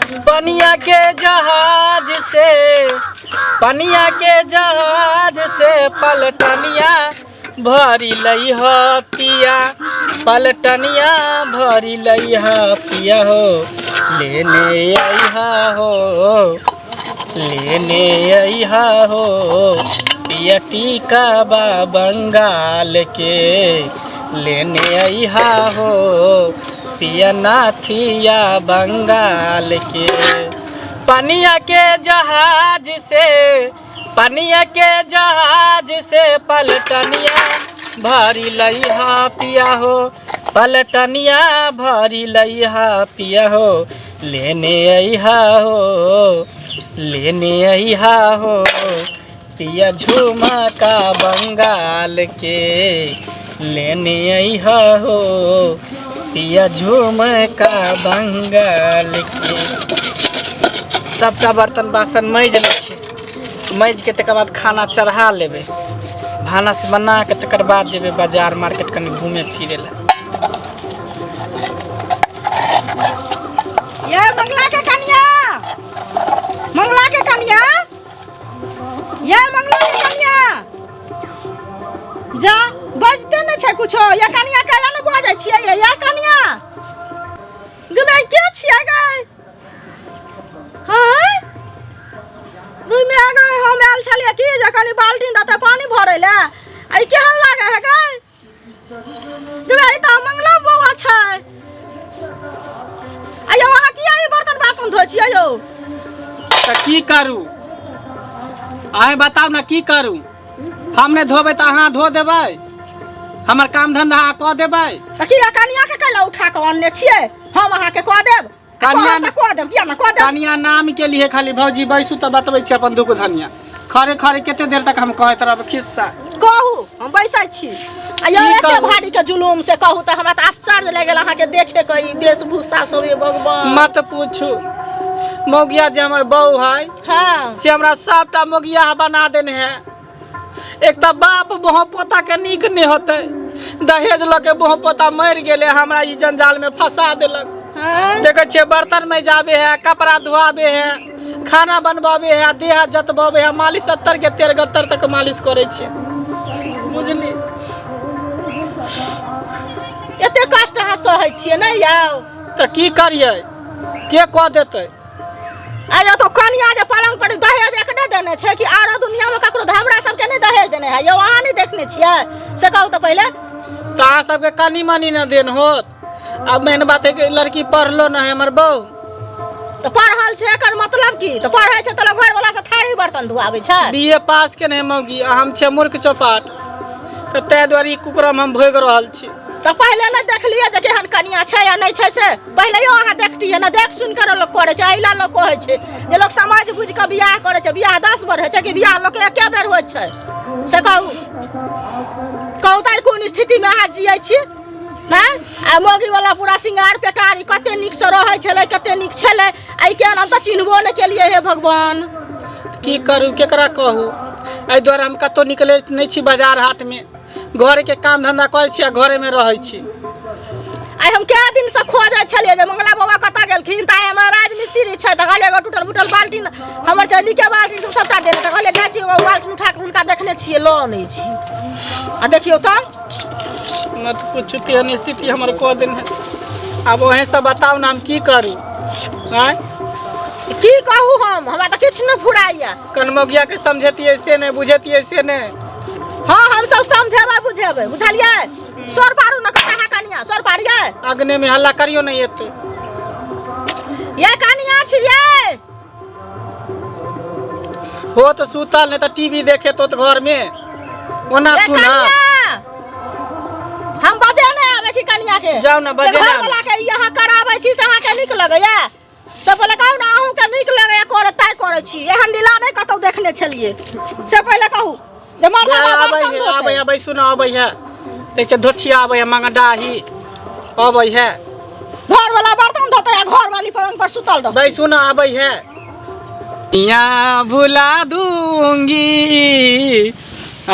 पनिया के जहाज से, पनिया के जहाज से पलटनिया भरी लई ह पिया, पलटनिया भरी लई ह पिया हो, लेने अइहा हो, लेने अइहा हो पिया टीका बा बंगाल के, लेने अइहा हो पिया नाथिया बंगाल के। पनिया के जहाज से, पनिया के जहाज से पलटनिया भरी लइहा पिया हो, पलटनिया भरी लइहा पिया हो, लेने अइहा हो, लेने अइहा हो पिया झुमका बंगाल के, लेने अइहा हो पिया झुमका बंगाल के। सबटा बर्तन बासन माजि लै छियै, माजिके तकर बाद खाना चढ़ा लेबै, भानस बना कऽ तकर बाद जेबै बाजार मार्केट कनि घूमे फिरे लए। ये मंगला के कनिया, मंगला के कनिया, ये मंगला के कनिया, जा बजते नहि छै कुछो। ये कनिया कैला ने बजै छियै? ये कनिया गमे के छियै गै? हाँ दुई आ गए। हम आयल छलियै कि जे कनि बाल्टीन देतै पानि भरै लए, आ ई केहन लागै है गै? गमे ई तऽ मंगला बौआ छै। आ यौ अहाँ किया ई बर्तन बासन धोइ छियै यौ? तऽ की करू अहें बताउ ने, की करू? हम नहि धोबै तऽ अहाँ धो देबै? हमर काम धंधा अहाँ कऽ देबै? तऽ किया कनिया के कैला उठा कऽ अनने छियै? हम अहाँके कऽ देब। कनिया तऽ कऽ देब, किया ने कऽ देब? कनिया नाम के लिए खाली। भौजी बैसू तऽ बतबै छी अपन दुख धनिया खरे खरे। कते देर तक हम कहैत रहब खिस्सा? कहू, हम बैसै छी। आ यौ की एते कहू? भारी के जुलूम से कहू तऽ हमरा तऽ आश्चर्य लागि गेल अहाँके देखे के, ई वेशभूषा सब, हे भगवान। मत पूछू, मौगिया जे हमर बहू है से हमरा सबटा मौगिया बना देने है। एक तऽ बाप बोह पोता के नीक नहि होतै, दहेज लऽ के बोह पोता मरि गेलै, हमरा ई जंजाल में फंसा देलक। देखै छियै, बर्तन में जाबे है, कपड़ा धोआबे है, खाना बनबाबे है, देह जतबाबे है, मालिश 70 के तेर गत्तर तक मालिश करै छियै, बुझली? एते कष्ट अहाँ सहै छियै नहि यौ? तऽ की करियै, के कऽ देतै? अरे तो कनिया जे पलंग पर दहेज एकरे देने छै कि आरो दुनिया में ककरो? हमरा सबके नहि दहेज देने है यौ, अहाँ नहि देखने छियै? से कहू तऽ पहिले। तऽ अहाँ सबके कनि मनि ने देन होत। आब मेन बात है कि लड़की पढ़लो न है हमर बहू। तऽ पढ़ल छै एकर मतलब की? तऽ पढ़ै छै तऽ घर वाला से थारी बर्तन धोआबै छै? बी ए पास के नहीं मौगी, आ हम छियै मूर्ख चौपाट, तऽ ताहि दुआरे ई कुकरम हम भोगि रहल छी। तऽ पहिले नहि देखलियै जे केहन कनिया छै या नहि छै? से पहिलेयो अहाँ देखतियै ने। देख सुनि कऽ लोक करै छै। एहि लए लोक कहै छै जे लोक समझ बुझि कऽ बियाह करै छै। बियाह 10 बेर होइ छै कि बियाह लोकके एके बेर होइ छै? से कहू, कहू तऽ कोन स्थितिमे अहाँ जियै छी? नहि आ मौगीवला पूरा सिंगार पेटार, ई कते नीकसँ रहै छलै, कते नीक छलै, आ ई केहन, हम तऽ चिन्हबो नहि केलियै, हे भगवान। की करू, केकरा कहू? एहि दुआरे हम कतहु निकलै नहि छी बाजार हाटमे, घरके काम धंधा करै छी आ घरेमे रहै छी। आइ हम कए दिनसँ खोजै छलियै जे मंगला बाबा कतऽ गेलखिन। तऽ आइ हमर राजमिस्त्री छै तऽ कहलियै एगो टूटल फूटल बाल्टीन हमर छै, नीके बाल्टीन सब सबटा देने, तऽ कहलियै जाइ छी एगो बाल्टीन उठा कऽ हुनका देखने छियै लऽ अनै छी। आ देखियौ तऽ मत पूछू, तेहन स्थिति हमर कऽ देने। आब ओहे सब बताउ ने, हम की करू? आँय, की कहू हम? हमरा तऽ किछु नहि फुराइया। कनमोगिया के समझेतियै से नहि, बुझेतियै से नहि। हँ, हम सब समझेबै बुझेबै, बुझलियै? सोर पारू ने, कतऽ है कनिया? सोर पारियै। अग्ने में हल्ला करियो, नहीं एते। ये कनिया छियै? हो तो सुतल, नहीं तो टीवी देखे तो घर में ओना। ये सुना कनिया, हम बजे नहि आबै छी कनिया के। जाउ ने, बजे घर नहि आबै। वाला के ई अहाँ कराबै छी से अहाँके नीक लगैया? से पहिले कहू ने, अहूँके नीक लगैया करे तैं करै छी? एहन लीला नहि कतहु देखने छलियै। से पहिले कहू जे मर्दाना आबै बर्तन है धोतै। आबै है, बैसू ने, आबै है। देखै छै धोछिया आबै है, मंगडाही अबै है। घर वाला बर्तन धोतै आ घर वाली पलंग पर सुतल रहतै। बैसू ने, आबै है। यहाँ भुला दूंगी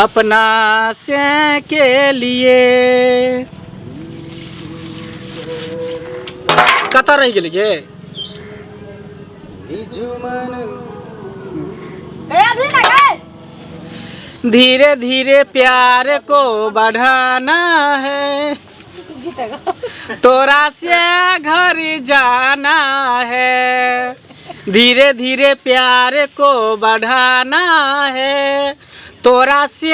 अपना से के लिए। कतऽ रहि गेलै गे? ए अभी ना गए। धीरे धीरे प्यार को बढ़ाना है, तोरा से घर जाना है। धीरे धीरे प्यार को बढ़ाना है, तोरा से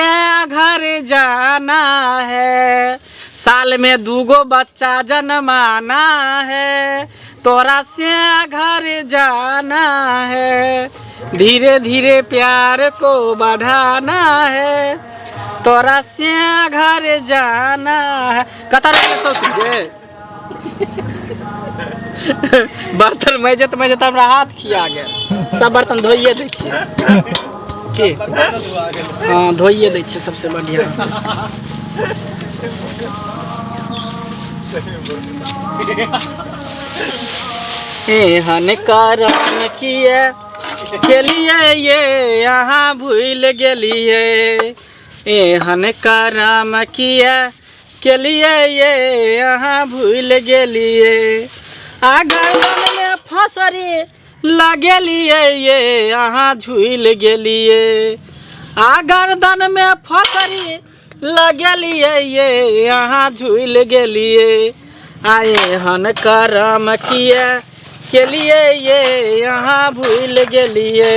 घर जाना है। साल में दूगो बच्चा जन्माना है, तोरा से घर जाना है। धीरे धीरे प्यार को बढ़ाना है, तोरा से घर जाना है। कतऽ रह गेलै जे बर्तन मजैत मजैत हमरा हाथ खिया गेल। सब बर्तन धोइए दै छियै की? हँ, धोइए दै छियै सबसे बढ़िया। एहन करम किए केलिए ये अहाँ भूलि गेलिए। एहन करम किए केलिए ये अहाँ भूलि गेलिए। आ गर्दनमे फसरी लगेलिए ये अहाँ झूलि गेलिए। आ गर्दनमे फसरी लगेलिए ये अहाँ झूलि गेलिए। आ एहन करम किए केलिए ये अहाँ भूलि गेलिए।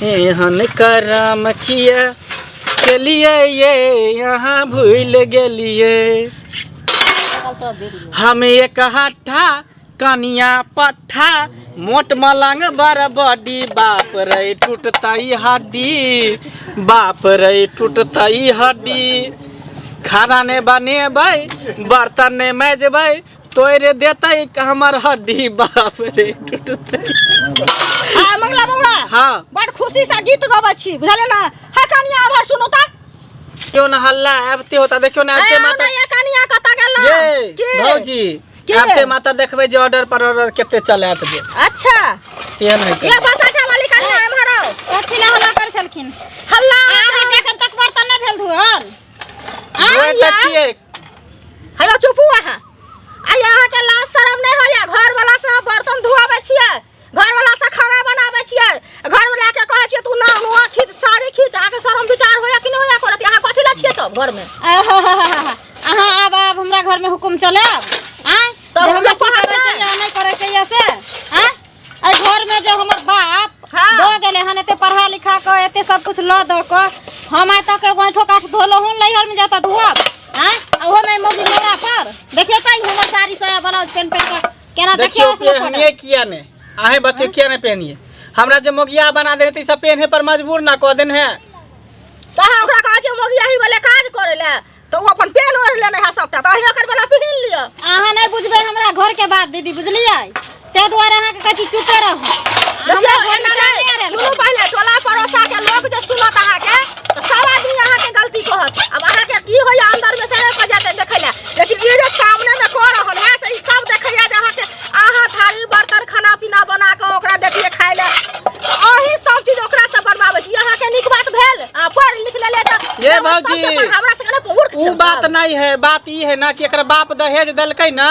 एहन करम किए केलिए ये अहाँ भूलि गेलिए। हम एक हट्ठा कनिया पट्ठा मोट मलंग बड़ बड़ी, बाप रे टूटतई हड्डी, बाप रे टूटतई हड्डी। खाना ने बनेबै, बर्तन ने मजबै, तोड़ि देतै हमर हड्डी, बाप रे टूटतै। आ मंगला बौआ। हाँ। बड़ खुशी से गीत गबै छी, बुझलियै ना? हे कनिया, आभार सुनू त। क्यों ना हल्ला आबते होता, देखियो ना आबते माता। ये कनिया कतऽ गेल? ये की? भौजी। की? आबते माता देखबै जे ऑर्डर पर ऑर्डर कते चलायत जे। अच्छा। तेहन है। ये बसाठा वाली कनिया, एम्हर आउ। कथी ला हल्ला करै छलखिन? हल्ला अहाँके एखन तक बर्तन नहि भेल धोअल? धोए तऽ छियै। हेलो, चुपू अहाँ। आ अहाँके लाज शरम नहि होइया? घर वाला से बर्तन धोआबै छियै, घर वाला से खाना बनाबै छियै, घर वाला के कहै छियै तू ना नुआ खींच, साड़ी खींच। अहाँके शरम विचार होइया कि नहि होइया? करत अहाँ कथी ला छियै तब घर में? आहाहाहा, अहाँ आब आब हमरा घर में हुकुम चलायब आँय? तब जे हमरा हमरा की कहत करैके नहि। या नहि करैके या से आँय? एहि घर में जे हमर बाप दऽ गेलै हन एते पढ़ा लिखा कऽ, एते सब कुछ लऽ दऽ कऽ, हम आइ तक एगो ऐंठो काठ धोलहुँ हन? नैहर में जाता धोअब आँय? आ ओहो में मौगी मोरा पर देखियौ तऽ ई हमर साड़ी साया ब्लाउज पेन पेन कऽ केना। देखियौ, देखियौ असलो पहनिए किया ने? अहें बतियौ, किया ने पहनिए? हमरा जे मोगिया बना देने तऽ ई सब पहने पर मजबूर ना कऽ देने है। तऽ अहाँ ओकरा कहै छियै मोगियाही वाले काज करै लए, तऽ ओ अपन पेन ओढ़ि लेने है सबटा, तऽ अहीं ओकर वाला पहिन लिअ। अहाँ नहि बुझबै हमरा घर के बात दीदी, बुझलियै? ताहि दुआरे अहाँके कहै छी चुपे रहू। देखियौ, हमरा घर एना में नहि नहि आयल। सुनू, पहिले टोला पड़ोसा के लोक जे सुनत अहाँके तऽ सब आदमी अहाँके गलती कहत। आब अहाँके की होइया अंदर में से नहि कह जेतै देखै लए, लेकिन ई जे सामने में कऽ रहल है से ई सब देखैया जे अहाँके अहाँ थारी बर्तन खाना पीना बना कऽ ओकरा देखिए खाइ लए, तऽ अहीं सब चीज ओकरा से बनवाबै छी। अहाँके नीक बात भेल? आ पढ़ि लिख लेलियै तऽ ये सबके भौजी, हमरा सबके नहि मूर्ख उ छै बात सब। नहीं है। बात ई है ना कि एकर बाप दहेज देलकै ना,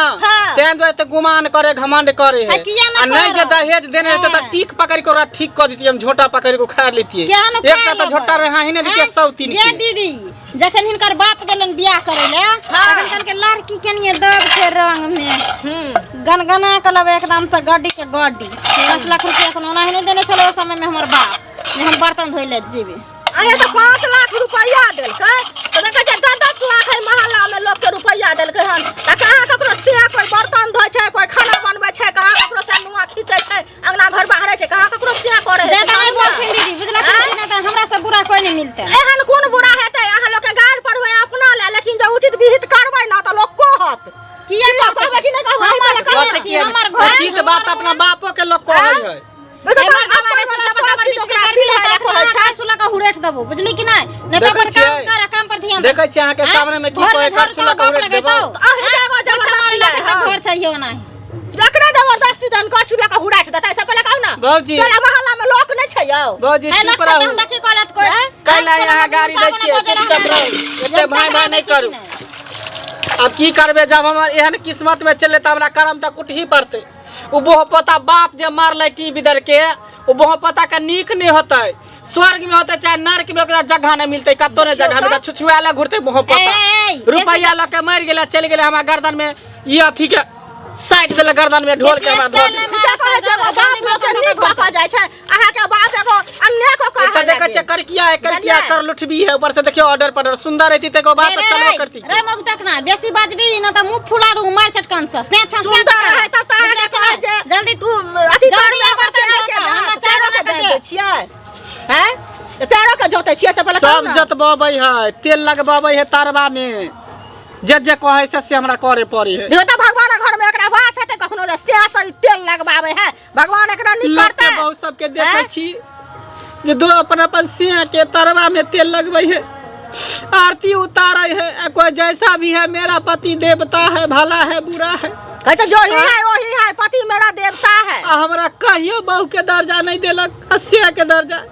तें दुआरे तऽ गुमान करे, घमंड करे है। है, किया ना आ नहीं जे करब? दहेज देने रहते तऽ हाँ। टीक पकड़ के ओकरा ठीक कऽ दितियै, हम झोटा पकड़ के उखाड़ लेतियै। किया न एकटा उखाड़ तऽ झोटा लेबै? रहे ही नहीं दितियै आँय? सौ तीन ये के। दीदी, जखन हिनकर बाप गेलन बियाह करे ले, तखन कहलकै लड़की केनिये दब छै रंग में, गनगना के लबे एकदम से गड्डी के गड्डी। 5 लाख रुपया कोनो ओनाही नहि देने छलै ओहि समय में हमर बाप जे हम बर्तन धोइ ले जेबै। अरे तऽ 5 लाख रुपैआ देलकै तऽ देखै छियै 10-10 लाख एहि मोहल्ला में लोक के रुपैआ देलकै हन, तऽ कहाँ ककरो से कोइ बर्तन धोइ छै, कोइ खाना बनबै छै, कहाँ ककरो से नुआ खींचै छै, अंगना घर बाहरै छै, कहाँ ककरो से करै छै। ज्यादा नहि बोलथिन दीदी, बुझलखिन कि नहि? तऽ हमरा से बुरा कोइ नहि मिलतै। एहन कोन बुरा हेतै? अहाँ लोक के गाड़ पड़बै अपना ले, लेकिन जब उचित विहित करबै ना तऽ लोक कहत। किया की कहतै? कहबै कि नहि कहबै? हमर कहबै। घर कहतै छी, किया नहि? हमर घर। उचित बात अपना बापो के लोक कहै है। देखो हमर तऽ घर अपन वाला वाला सब सब चीज ओकरा गर्मी पिन्है लए कहै छै। कछू लऽ हुरेठ देबो, बुझली कि नहि? नहि तऽ देखै अपन काम छियै? कर, काम पर ध्यान दे। देखै छियै अहाँके आँय? सामने में की घरमे कहै, झाड़ू कछू लऽ तोहर कऽ बाप हुरेठ देबो। लगेतौ? अहीं के एगो पोछा जबरदस्ती मारै लए है, तऽ हँ। घर चाहिए ओनाही। जकरा जबरदस्ती जहन कछु लऽ कऽ हुराटि देतै से पहिले कहू ने। भौजी। तोरा मोहल्ला में लोक नहि छै यौ? भौजी, हे चुप लक्षण रहू। हमरा की कहलत कोइ? कैला यहाँ गाड़ी दै छियै? चुपचाप रहू, एते भाई भाई नहि करू। आब की करबै, जब हमर एहन किस्मत में चले तऽ हमरा करम तऽ कुटही पड़तै। ओ बोह पोता बाप जे मारलै टी बिदर के ओ बोह पोता के नीक नहीं होतै स्वर्ग में होतै चाहे नर्क में ओकरा जगह नहीं मिलतै कतौ नहीं जगह मिलतै छुछुआले घुरतै बोह पोता ए, ए, ए, रुपैया लऽ के मरि गेलै चलि गेलै हमरा गर्दन में ई अथी के साटि देलक गर्दन में ढोल के हमरा धऽ स्टाइल देलक। ठीके कहै छै एगो बाप लोकके नीक कऽ कऽ जाइ छै अहाँके बाप एगो अन्ने कऽ कऽ एतऽ देखै छियै करकिया है करकिया बुझलियै? कर लुठबी है ऊपर से देखियौ ऑर्डर पर सुंदर रहती तऽ एगो बात रे, चलबो रे, करती रे मगटकना बेसी बाजबी न त मुंह फुला दू मार चटकन से से छा से सुंदर रहै तब तऽ अहाँके कहै जे जल्दी तू अथी जल्दी तर में आब बर्तन बर्तन के धो कऽ, हमरा जा, चाय पैरो बना के कऽ जाइत दे। छियै हैं तऽ पैरो के जोतै छियै से पहिले कहू सब ने। जतबबै है तेल लगबबै है तरबा में जे जे कहै से से हमरा करे पड़े है देखो तऽ भगवानक घर में एकरा वास हेतै कखनो जे से से ई तेल लगबाबै है भगवान एकरा नीक लोक के करतै बहुत सबके देखै हैं? छी जे दो अपन अपन सिंह के तरवा में तेल लगबै है आरती उतारे है आ कोई जैसा भी है मेरा पति देवता है भला है बुरा है कहै छै जो ही है वही है पति मेरा देवता है आ हमरा कहियो बहू के दर्जा नहीं देलक आ से के दर्जा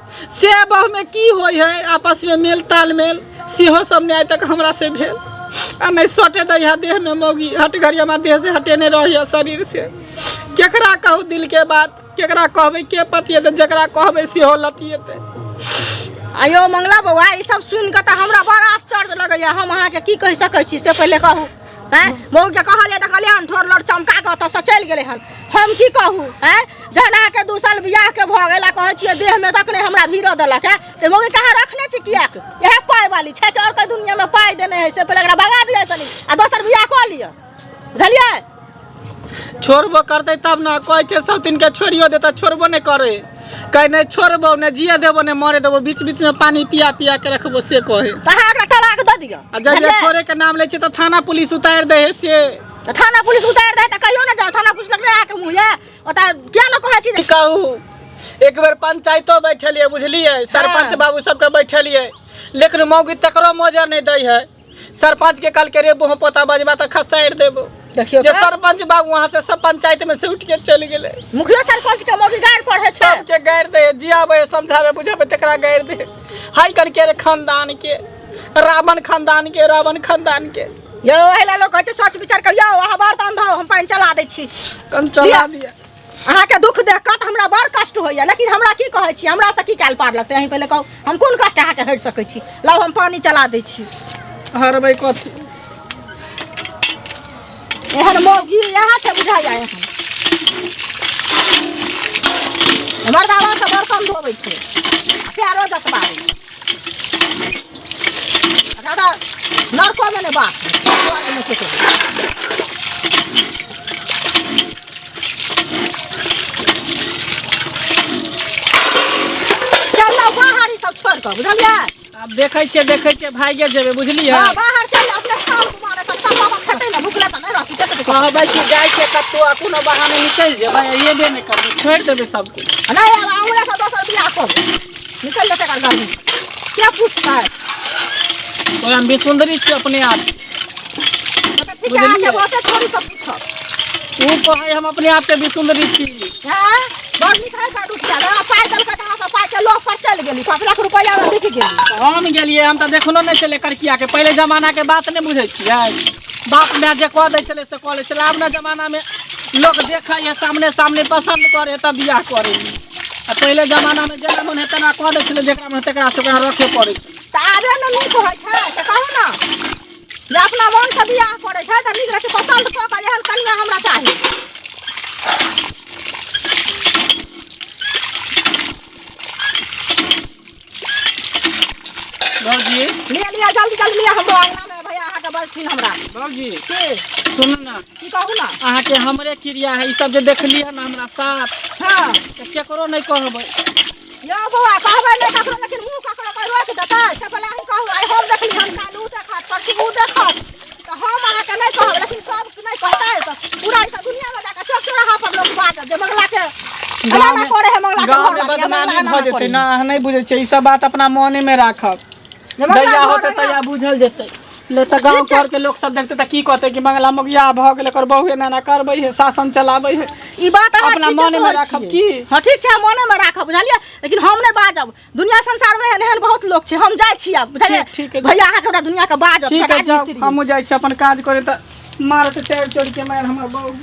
से बहू में की होई है आपस में मेल तालमेल सेहो सब नहि आइ तक हमरा से भेल आ नहि सटे दै है देह में मौगी हट घड़ी हमरा देह से हटेने रही है शरीर से केकरा कहू दिल के बात केकरा कहबै के पतिएतै जकरा कहबै सेहो लतिएतै आयो मंगला बौआ ई सब सुनि कऽ तऽ हमरा बड़ आश्चर्य लगैया हम अहाँके की कहि सकै छी से पहिले कहू आँय मौके कहलियै तऽ कहलियै हन ठोर लोर चमका कऽ ओतऽसँ चलि गेलै हन हम की कहू आँय जहन अहाँके दू साल बियाहके भऽ गेल आ कहै छियै देहमे तक नहि हमरा भीड़ो देलक है तऽ मौगी कहाँ रखने छी किएक इएह पाइ वाली छै कि आओर कोइ दुनियामे पाइ देने है से पहिले एकरा भगा दिअ सनी आ दोसर बियाह कऽ लिअ बुझलियै छोड़बो करतै तब ने कहै छै सब दिन के छोड़ियो देता छोड़बो नहि करे कहै नहि छोड़बो नहि जिए देबो नहि मरे देबो बीच बीच में पानी पिया पिया के रखबो से कहे तऽ अहाँ एकरा तलाक दऽ दिअ आ जब बुझलियै? छोड़े के नाम लै छै तऽ थाना पुलिस उतारि दै है से तऽ थाना पुलिस उतारि दे तऽ कहियो ने जाउ थाना पुलिस लग नहि अहाँके मुँह यऽ ओतऽ किया ने कहै छी की कहू एक बेर पंचायतो बैठलियै बुझलियै सरपंच बाबू सबके बैठलियै लेकिन मौगी तकरो मोजर नहि दै है सरपंच के कहलकै रे बोह पोता बजबा तऽ खसारि देबो देखियौ जे तऽ। सरपंच बाबू वहाँ से सब पंचायत में से उठ के चलि गेलै मुखियो सरपंच के मौगी गारि पढ़ै छै सबके गारि दे जियाबै समझाबै बुझाबै तकरा गारि दे हाय करके रे खानदान के रावण खानदान के रावण खानदान के यौ एहि लए लोक कहै छै सोच विचार कऽ यौ अहाँ बर्तन धो हम पानि चला दै छी कन चला दिया अहाँके दुख देख कऽ तऽ हमरा बड़ कष्ट होइए लेकिन हमरा की कहै छी हमरासँ की काल्हि पार लगतै अहीं पहिले कहू हम कोन कष्ट अहाँके हरि सकै छी लाउ हम पानि चला दै छी हरबै कथी एहन मौगी इएह छै बुझाइया एहन मर्दावा से बर्तन धोबै छै पैरो जतबाबै छै दादा नरकोमे नहि बात स्वर्गमे ककरो। चल जाओ बाहर ई सब छोड़ कऽ बुझलियै आब देखै छियै देखै छियै भागे जेबै बुझलियै हाँ बाहर चल जाओ अपने काम कुमार तऽ सब बाबा खेतै ने भूखले तऽ नहि रहती खेतै तऽ कहबै कि जाइ छियै कतौ आ कोनो बहाने निकलि जेबै अयबे नहि करबै छोड़ि देबै सब किछु नहि आब हमरा से दोसर बियाह करू निकल जेतै एकर गर्मी के पूछतै ओहि हम बिसुन्दरी छी अपने आप तऽ ठीक है अहाँके बुझलियै? बहुते छोड़ी सब पूछब ओ कहै हम अपने आप के बिसुन्दरी छी हैं बड़ नीक है का रुपया ना पाइ देलकै तऽ अहाँ सब पाइके लोभ पर चलि गेली 5 लाख रुपया मे बिक गेली हम गेलियै हम तऽ देखनो नहि छलै करकिया के पहिले जमाना के बात नहि बुझै छियै बाप माय जे कऽ दै छलै से कऽ लै छलै आब ने जमानामे लोक देखै है सामने सामने पसन्द करे तब बियाह करे आ पहिले जमानामे जेना मोन है तेना कऽ दै छलै जेकरा मन तेकरा से ओकरा रखे पड़ै छलै तऽ आबे ने नीक होइ छै तऽ कहू ने जे अपना मोनसँ बियाह करै छै तऽ नीक रहै छै पसन्द कऽ कऽ एहन कनिया हमरा चाही बाबूजी लिअ लिअ जल्दी जल्दी लिअ हमरो अङ्गनामे भैया अहाँके बजथिन हमरा बाबूजी की सुनू ने की कहू ने अहाँके हमरे क्रिया है ई सब जे देखलियै ने हमरा साथ हँ तऽ केकरो नहि कहबै यौ बौआ कहबै नहि ककरो लेकिन मुँह ककरो कोइ रोकि देतै से पहिले अहीं कहू आइ हम देखली हन काल्हि ओ देखत परसू ओ देखत तऽ हम अहाँके नहि कहब लेकिन सब नहि कहतै तऽ पूरा ई सब दुनियामे जाकऽ चौक चौराहा पर लोक बाजत जे मंगलाके एना एना करे है मंगलाके गाँव में घरवाली, आ मंगला बदनामी एना भऽ एना जेतै करे ना अहाँ नहि बुझै छियै ई सब बात अपना मोने राखब जे मंगला जहिया घर होतै है ना। तहिया बुझल जेतै ले तऽ गाँव ठीक छै। घर के लोक सब देखतै तऽ की कहतै कि मंगला मोगिया भऽ गेल एकर बहु एना एना करबै है शासन चलाबै है ई बात अहाँ अपना ठीके मोनमे कहै राखब छियै। की? हँ ठीक छै मोने में राखब बुझलियै लेकिन हम नहि बाजब दुनिया संसार में एहन एहन बहुत लोक छै हम जाइ छी आब बुझलियै ठीक- ठीक है। भैया अहाँके हमरा दुनिया के बाजत ठीक है जाउ राजमिस्त्री। हमहूँ जाइ छी अपन काज करे तऽ मारत चारि चोर के मारि हमर बहु